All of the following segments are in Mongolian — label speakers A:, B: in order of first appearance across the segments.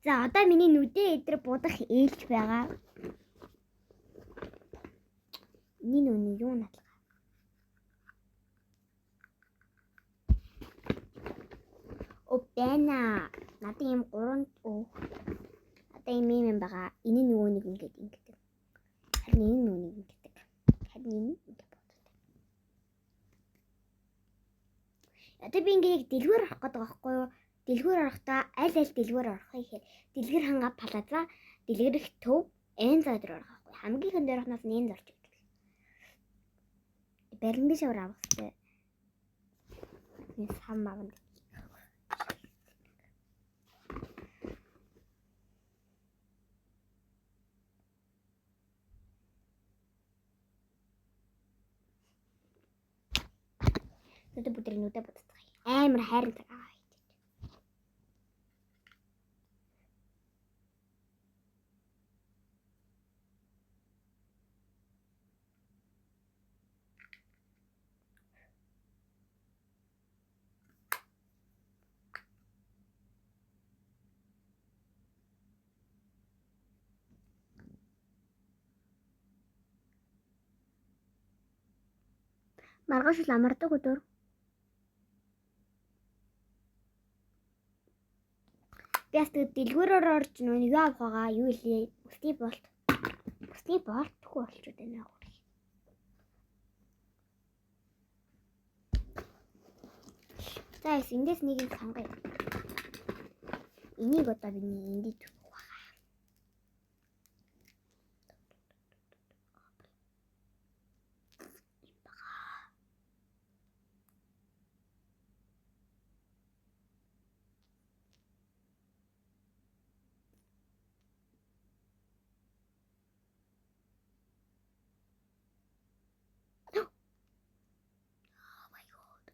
A: За, одоо миний нүдээ эдэр будах ээлж байгаа. Миний нүний юу надлага? О байна. Надад ийм гурван өөх. Одоо ийм юм байгаа. Энэ нөгөө нэг ингээд ингэдэг. Харин энэ нөгөө нэг ингэдэг. Харин энэ ингээд боддог. Одоо би ингээд яг дэлгүүр орох гэдэг байхгүй юу? Дэлгүүр орохдоо аль аль дэлгүүр орох вэ гэхээр дэлгэр ханга плаза, дэлгэрэх төв, Энзо дээр орох байхгүй. Хамгийн ихэнд орохноос нь Энзо орч өгдөг. Баримби шавар авах хэрэгтэй. Би сам авна. Одоо бүгд нүдэ будацгаая. Амар хайрын цаг аа. Маргааш л амардаг өдөр. Би бас тэгээд дэлгүүрээр орж нөө юу авах байгаа юу илээ. Үсний болт. Үсний болтгүй болчиход байна аа. За эс эндээс нэг юм сонгоё. Энийг одоо би энд идэх байгаа. Oh my god.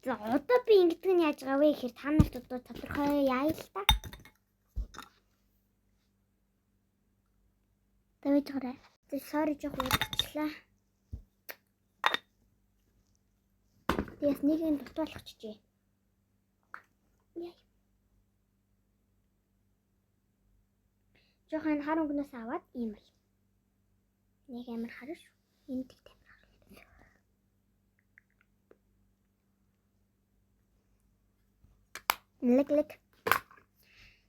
A: За одоо би ингэдэг нь яаж байгаа вэ гэхээр та нарт одоо тодорхой яая л та. Тавьж гараа. За sorry, жоох удчихлаа. Тэгээс нэг юм дутуу болгочихжээ. Яа. Жоох энэ хар өнгөнөөс аваад ийм бол. Нэг амар хар шүү. Энэ тэгт амар хар. Лэг лэг.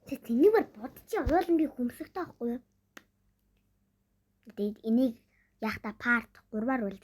A: Тэг тэнийг бодчих уйлан би хүмсэгтэй байхгүй юу? Тэгээд энийг яхта part 3-аар үл